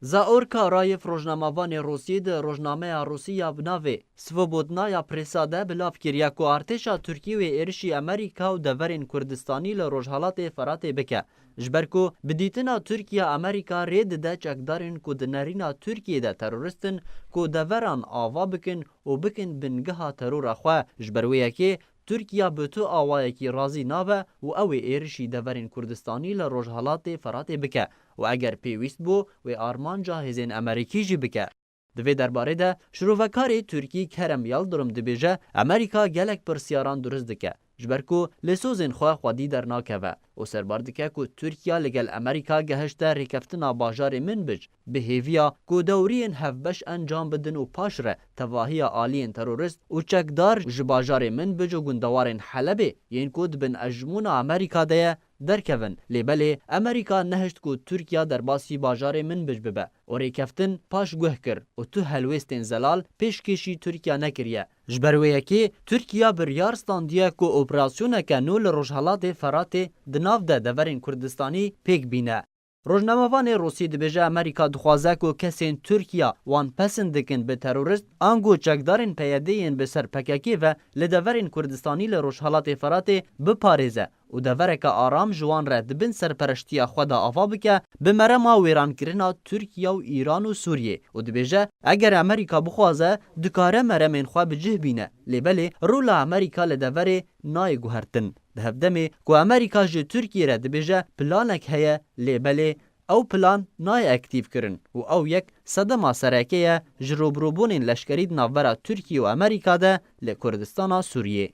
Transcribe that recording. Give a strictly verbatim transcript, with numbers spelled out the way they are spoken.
Zaor Karayev, rojnamevanê Rûsî, di rojnameya Rûsî ya bi navê Svobodnaya Presa de bilav kiriye ku artêşa Tirkî wê êrişî Amerîka û deverên Kurdistanî li Rojhelatê Feratê bike. Ji ber ku bi dîtina Tirkiye Amerîka rê dide çekdarên ku di nerîna Tirkiyê de terorist in ku deveran ava bikin û bikin bingeha terora xwe. Ji ber wê yekê Tirkiye bi tu awayekî razî nabe û ew ê êrişî deverên Kurdistanî li Rojhelatê Feratê bike û eger pêwîst bû, wê armanca hêzên Amerîkî jî bike. Di vê derbarê de şirovekarê Tirkî Kerem Yildirim dibêje, Amerîka gelek pirsyaran dirust dike, ji ber ku li sozên xwe xwedî dernakeve û serbar dike ku Tirkiye li gel Amerîka gehişte rêkeftina bajarê Minbic bi hêviya ku dewriyên hevbeş encam bidin û paşre tevahiya aliyên terorist û çekdar ji bajarê Minbic û gundewarên Helebê yên ku di bin ejmûna Amerîka de ye, derkevin. Lê belê Amerîka nehişt ku Tirkiye derbasî bajarê Minbic bibe û rêkeftin paş guh kir û tu helwêstên zelal pêşkêşî Tirkiye nekiriye. Ji ber wê yekê Tirkiye biryar standiye ku operasyoneke nû li Rojhelatê Feratê di nav de deverên Kurdistanî pêk bîne. Rojnamevanê Rûsî dibêje Amerîka dixwaze ku kesên Tirkiye wan pesend dikin bi terorist, ango çekdarên P Y D yên bi ser P K K ve li deverên Kurdistanî li Rojhelatê Feratê biparêze û devereke aram ji wan re di bin serpereştiya xwe de ava bike, bi merema wêrankirina Tirkiye û Îran û Sûriyê û dibêje, eger Amerîka bixwaze, dikare meremên xwe bi cih bîne. Lê belê rola Amerîka li deverê nayê guhertin. Di hevdemê ku Amerîka ji Tirkiyê re dibêje planek heye, lê belê ew plan nayê aktîv kirin û ew yek sedema sereke ye ji rûbirûbûnên leşkerî di navbera Tirkiye û Amerîka de li Kurdistana Sûriyê.